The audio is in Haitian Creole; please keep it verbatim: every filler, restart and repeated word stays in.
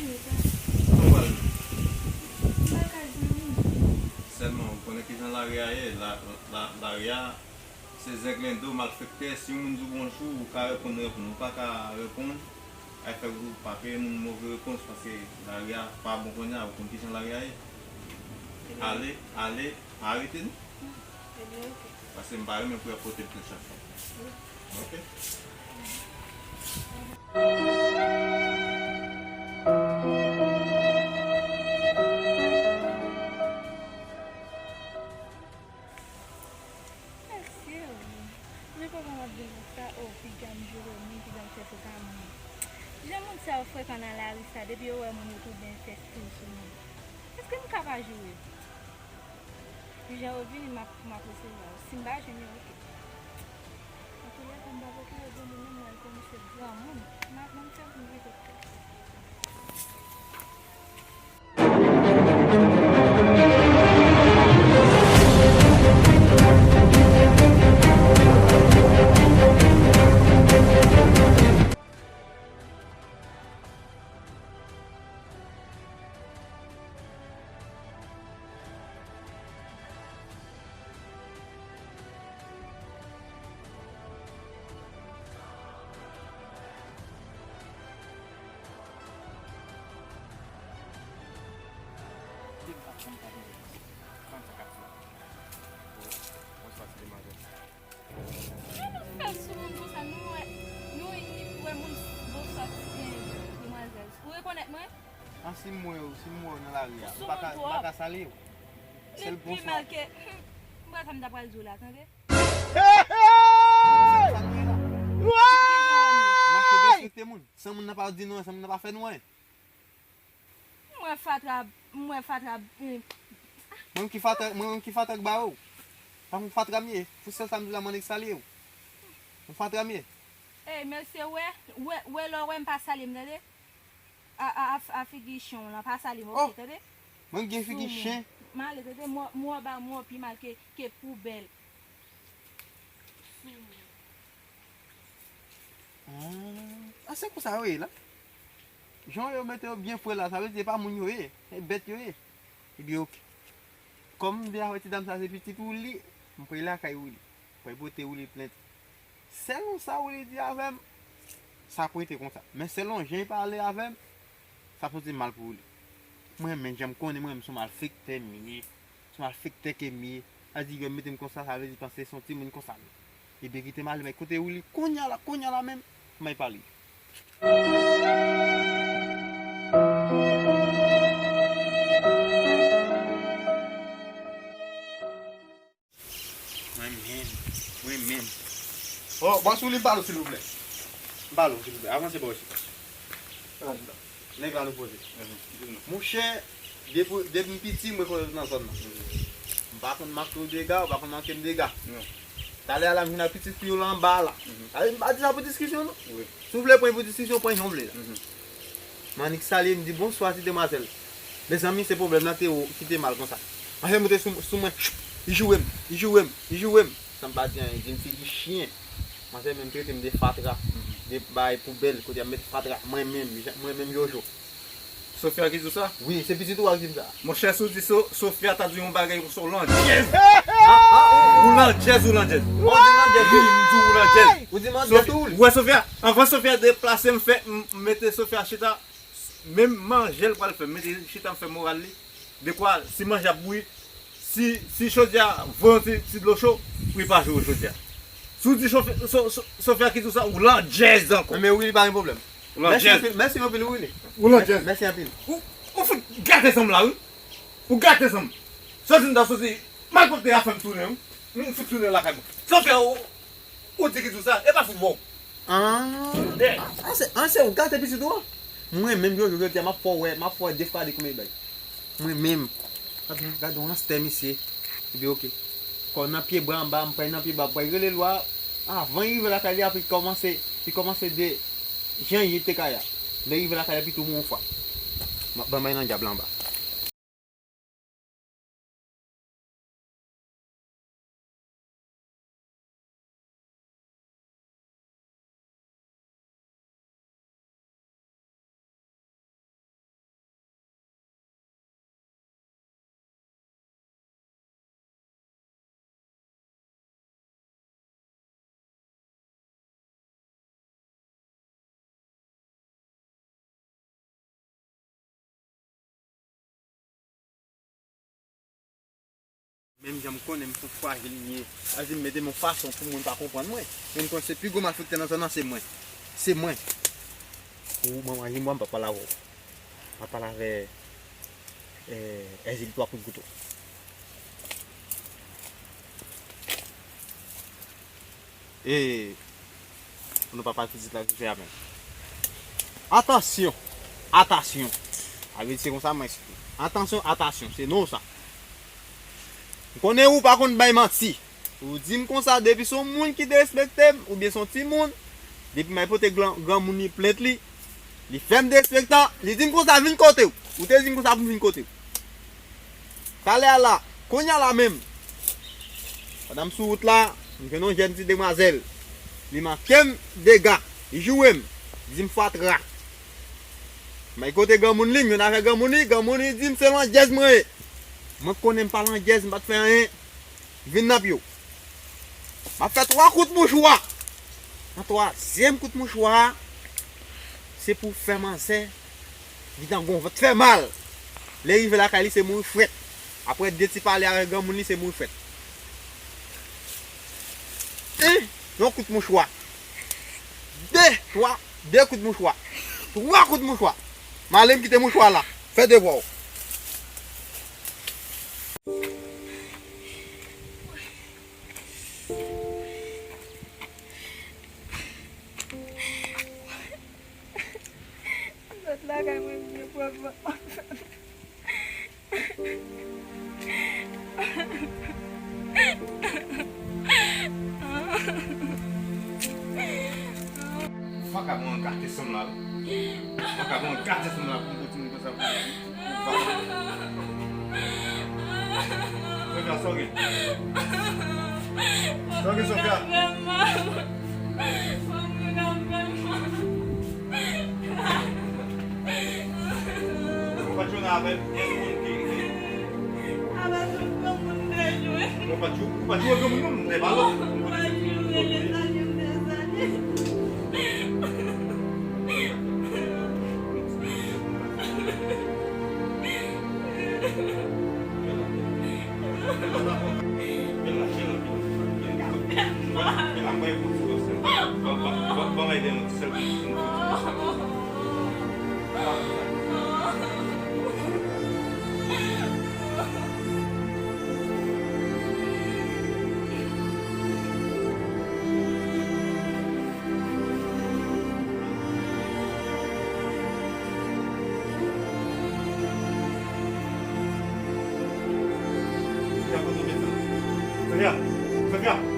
Kote w pral menm? M pral kay zanmi m. Sèlman, ou konnen kijan lari a ye? La, la, lari a, se zenglendo, malfektè. Si yon moun di w bonjou, ou ka reponn, reponn. Ou pa ka reponn, ay fè ou pa peye moun move repons, paske lari a pa bon kounye a, ou konn kijan lari a ye. Ale, ale, pa arete nou. Ebyen, oke. Paske m pa renmen pou y ap pote m plent chak fwa. Wi. Oke. Mesye, wi. Men papa m ap vin konsa, o, piga m joure moun, piga m fè tout a moun. Jan moun sa yo frekan nan lari sa, depi yo wè moun, yo tou byen fè stil sou moun. Èske m ka pa joure? Jan yo vini, m ap, m ap resevwa yo. Si m pa jwenn yo, oke. Antoulèka, m p ap okile granmoun nan, m wè l kòm se granmoun. M ap, m ap fè moun rete. Fè sou moun konsa, nou wè, nou wè moun bonswa ti gen demwazèl. Ou rekonèt mwen? An, si m wè w, si m wè w nan lari a, m pa ka, m pa ka salye w. Li pi mal ke, hmm, m pa sa m ta pral di w la, tande. Sa nou ye la? Mache derespekte moun. San moun nan pa di nou anyen, san moun nan pa fè nou anyen. Mwen fatra, mwen fatra, eh. Mwen ki fatra, mwen ki fatra k ba ou. Pa m fatra m ye. Pou sèl sa m di la, mwen nèg salye ou. Mwen fatra m ye. Ey, mesye, wè, wè, wè lè w wè m pa salye m, tande. A, a, a, a figi chen w lan, pa salye m, oke, tande. Mwen gen figi chen. M ale, tande, mwen, mwen ba mwen pi mal ke, ke poubèl. Ah, a se konsa yo ye la. Jan yo mete yo byen fre la, sa vle di se pa moun yo ye, se bèt yo ye. Ebyen, oke. Kòm m te avèti dam sa se pitit Willy, m pral lakay Willy. M pral pote Willy plent. Selon sa Willy di avè m, sa pou rete konsa. Men selon jan l pale avè m, sa poze mal pou Willy. Mwen menm, jan m konnen mwen menm, se yon malfektè m ye. Se yon malfektè ke m ye. Sa di yo mete m konsa, sa vle di panse se yon timoun konsa m ye. Ebyen kite m ale, men kote Willy, kounye a la, kounye a la menm, m al pale. Mwen menm, mwen menm. Oh, bòs, ou li m pale w, silvouplè. M pale w, silvouplè. Avanse bò isit. Nèg la nou poze. Monchè, depi, depi m piti, m rekonèt ou nan zòn nan. M pa konn manke w dega, ou pa konn manke m dega. Talè a la, m vin ak pitit fi w la anba a la. Talè, m pa di sa pou diskisyon, non. Si w vle pran pou diskisyon, pran jan w vle la. M annik salye, m di bonswa ti demwazèl. Mezanmi, se pwoblèm nan te kite mal konsa. Manzè monte sou, sou mwen, li joure m, li joure m, li joure m. San m pa di anyen, di m figi chen. Manzè menm trete m de fatra, de bay poubèl, kote y ap met fatra, mwen menm, mwen menm Jojo. Sofia ki di w sa? Wi, se pitit ou a ki di m sa. Monchè, si w di So-, Sofia ta di w yon bagay konsa, w landjèz. Ou landjèz, ou landjèz. Wi, m di w ou landjèz. Ou di m landjèz tou, wi. Ou wè Sofia, anvan Sofia deplase, m fè, m mete Sofia chita. Menm manje l pral fè, m mete chita, m fè moral li. Dekwa, si manje ap bouyi, si, si chodyè a voye yon ti, ti dlo cho, pou li pa joure chodyè a. Si w di Sofi-, So-, So-, Sofia ki di w sa, ou landjèz ankò. Men wi, li pa gen pwoblèm. Ou landjèz. Mèsi anpil, mèsi anpil, wi, Willy. Ou landjèz. Mèsi anpil. Ou, ou fout gate zanm la, wi. Ou gate zanm. Soti m ta soti, malpwòpte a fè m tounen, wi. M fout tounen lakay mwen. Sofia, ou, ou di ki di w sa, e pa fout bon. An, an se, an se ou gate pitit ou an. Mwen menm, Jojo, jodi a, m ap fè w wè, m ap fè w wè de fwa de konbyen bay. Mwen menm. Gade, gade yon anstè, misye. Epi, oke. Kò nan pye bwa anba, m pral nan pye bwa, m pral rele lwa. Avan l rive lakay li a, pou l kòmanse, li kòmanse de jan li te ka ye a. Lè l rive lakay li a, epi tou yon fwa. M ap ban bay nan dyab la anba. Menm jan m konnen m se yon frajil m ye, Azim mete m yon fason pou moun pa konprann mwen. Men m konn se pi gwo malfektè nan zòn nan se mwen. Se mwen. Ou manman Jimbo, m pa pale avè w. M pa pale avè, eh, Èzili twa kout kouto. E pou nou pa pale pitit la ki fè a menm. Atansyon! Atansyon! Sa vle di se konsa mwen eksplike. Atansyon, atansyon, se non sa. M konnen ou pa konn bay manti. Ou di m konsa depi se yon moun ki derespekte m, oubyen se yon timoun, depi m al pote gran, granmoun li plent li, li fè m derespektan, li di m konsa vin kote w. Ou te di m konsa pou m vin kote w. Talè a la, kounye a la menm, pandan m sou wout la, m jwenn yon jèn ti demwazèl. Li manke m dega, li joure m, li di m fatra. M al kote granmoun li, m jwenn avèk granmoun li, granmoun li di m se landjèz mwen ye. Mwen konnen m pa landjèz, m pa t fè anyen. Vin nan pye w. M ap fè twa kout mouchwa. Nan twazyèm kout mouchwa a, se pou fè manzè vin nan gon vant fè mal. Lè rive lakay li, se mouri frèt. Apre de ti pale avèk granmoun li, se mouri frèt. En, yon kout mouchwa. De, twa, de kout mouchwa. Twa kout mouchwa. M ale m kite mouchwa la. Fè devwa w. Sot lakay mwen byen pwòp. Faka mwen gate sanm la wi. Faka mwen gate sanm la pou m kontinye konsa pou ou. Sofia, sa w gen? Sa w gen, Sofia? Ou pa t jwenn avè yon moun ki, ki... Avè tout granmoun m te jwe. Ou pa t jwe, ou pa t jwe granmoun non, m te pale. Ou pa t jwe, lè sa li, m te sali. Sofia, Sofia,